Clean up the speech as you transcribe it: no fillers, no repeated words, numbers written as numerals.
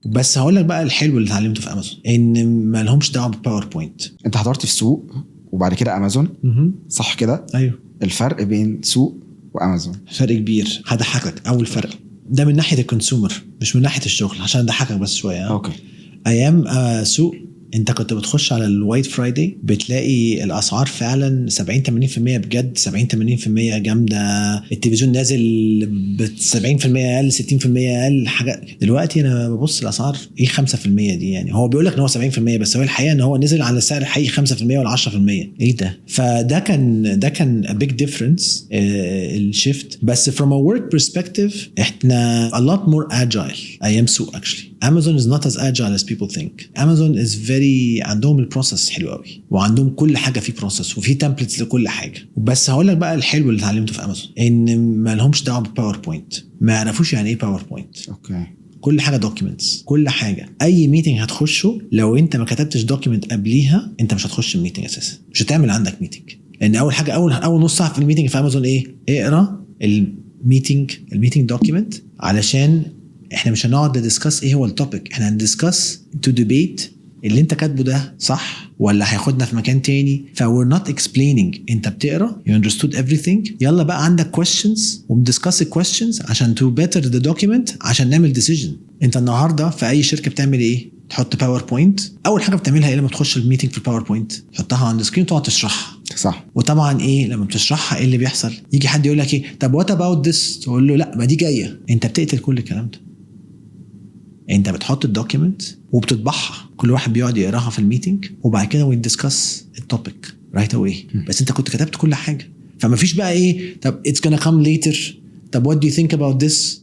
بس هقول لك بقى الحلو اللي اتعلمته في امازون ان ما لهمش دعوه بال PowerPoint. انت حضرت في سوق وبعد كده امازون، صح كده؟ ايوه. الفرق بين سوق وامازون؟ فرق كبير، هضحكك. اول فرق ده من ناحية ال consumer مش من ناحية الشغل، عشان اضحكك بس شويه. ايام سوق انت كنت بتخش على ال White Friday بتلاقي الاسعار فعلا 70 80%، بجد 70 80% جامده، التلفزيون نازل ب 70% اقل، 60% اقل حاجه. دلوقتي انا ببص الاسعار ايه 5% دي؟ يعني هو بيقول لك ان هو 70%، بس هو الحقيقة ان هو نزل على السعر الحقيقي 5% ولا 10%. ايه ده؟ فده كان a big difference ال shift. بس from a work perspective احنا a lot more agile ايام سوق. actually Amazon is not as agile as people think. Amazon is very، عندهم ال process حلو قوي، وعندهم كل حاجة في process وفي templates لكل حاجه. بس هقول لك بقى الحلو اللي اتعلمته في امازون ان ما لهمش دعوه بال PowerPoint، ما يعرفوش يعني ايه PowerPoint. كل حاجة documents، كل حاجه. اي meeting هتخشه لو انت ما كتبتش document قبليها انت مش هتخش ال meeting اساسا، مش هتعمل عندك meeting. لان اول حاجة اول نص ساعة في ال meeting في امازون ايه؟ اقرا ال meeting document، علشان احنا مش هنقعد ن discuss ايه هو ال topic، احنا هن discuss to debate اللي انت كاتبه ده صح ولا هياخدنا في مكان تاني. ف we're not explaining، انت بتقرا، you understood everything، يلا بقى عندك questions وبن discuss ال questions عشان to better the document عشان نعمل decision. انت النهارده في اي شركة بتعمل ايه؟ تحط PowerPoint، اول حاجة بتعملها ايه لما تخش ال meeting في ال PowerPoint؟ تحطها on screen وتقعد تشرحها. وطبعا ايه لما بتشرحها ايه اللي بيحصل؟ يجي حد يقول لك ايه، طب what about this؟ تقول له لا ما دي جايه. انت بتقتل كل الكلام ده. انت بتحط ال document وبتطبعها، كل واحد بيقعد يقراها في ال meeting، وبعد كده we discuss ال topic right away. بس انت كنت كتبت كل حاجه، فما فيش بقى ايه، طب it's gonna come later، طب what do you think about this؟